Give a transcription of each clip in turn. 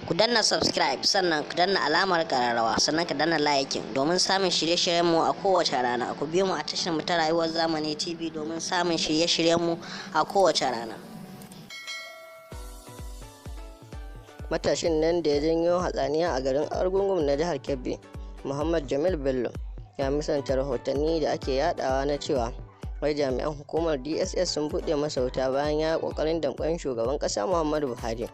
Ku danna subscribe, sannan ku danna alamar kararrawa, sannan ka danna like domin samun shirye-shiryenmu a kowace rana. Ku biyo mu a tashar mu ta Rayuwar Zamani TV domin samun shirye-shiryenmu a kowace rana. Matashin nan da ya janyo hatsaniya a garin Argungun na jihar Kebbi, Muhammad Jamil Bello, ya musanta rahotanni da ake yadawa na cewa wai jami'an hukumar DSS sun buɗe masa wuta bayan ya kokarin damƙon shugaban ƙasa Muhammadu Buhari.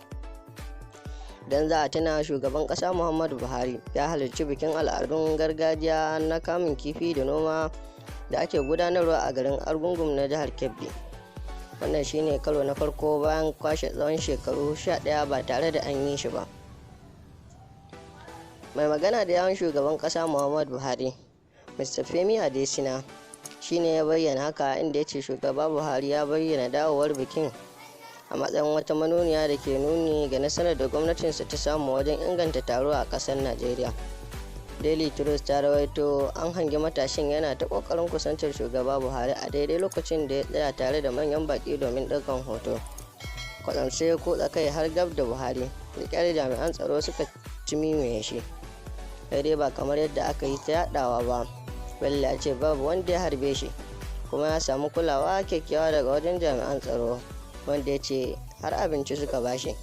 Dan za a tuna, shugaban ƙasa Muhammadu Buhari ya halarci bikin al'adun gargajiya na kamun kifi da noma da ake gudanarwa a garin Argungun na jihar Kebbi. Wannan shine karo na farko bayan kwashe tsawon shekaru 11 ba tare da an yi shi ba. Mai magana da yawun shugaban kasa Muhammadu Buhari, Mr. Femi Adesina, shine ya bayyana haka, inda ya ce shugaba Buhari ya bayyana dawowar bikin a matsayin wata manuniya da ke nuni ga nasarar da gwamnatinsa ta samu wajen inganta taro a ƙasar Najeriya. Daily Trust ta rawaito an hangi matashin yana ta kokarin kusantar shugaba Buhari a daidai lokacin da ya tsaya tare da manyan baki domin ɗaukan hoto. Kwatsam sai ya kutsa kai har gab da Buhari, da kyar jami'an tsaro suka cimime shi. Sai dai ba kamar yadda aka yi ta yadawa ba. Bello ya ce babu wanda ya harbe shi, kuma ya samu kulawa kyakkyawa daga wajen jami'an tsaro, wanda ya ce har abinci suka bashi.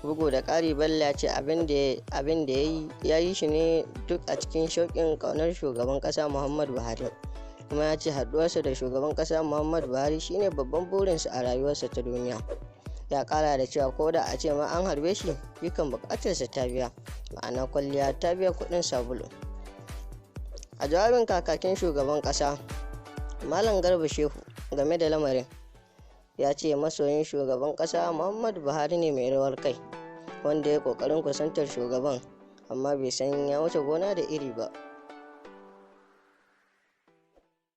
Bugu da ƙari, Bello ya ce abin da ya yi shi ne duk a cikin shauƙin ƙaunar shugaban ƙasa Muhammadu Buhari, kuma ya ce haɗuwarsa da shugaban ƙasa Muhammadu Buhari shine babban burinsa a rayuwarsa ta duniya. Ya ƙara da cewa ko da a ce ma an harbe shi, yakan buƙatarsa ta biya, ma'ana kwalliya ta biya kuɗin sabulu. A jawabin kakakin shugaban ƙasa Malam Garba Shehu game da lamarin, ya ce masoyin shugaban kasa Muhammadu Buhari ne mai rawar kai, wanda ya kokarin kusantar shugaban, amma bai san ya wuce gona da iri ba.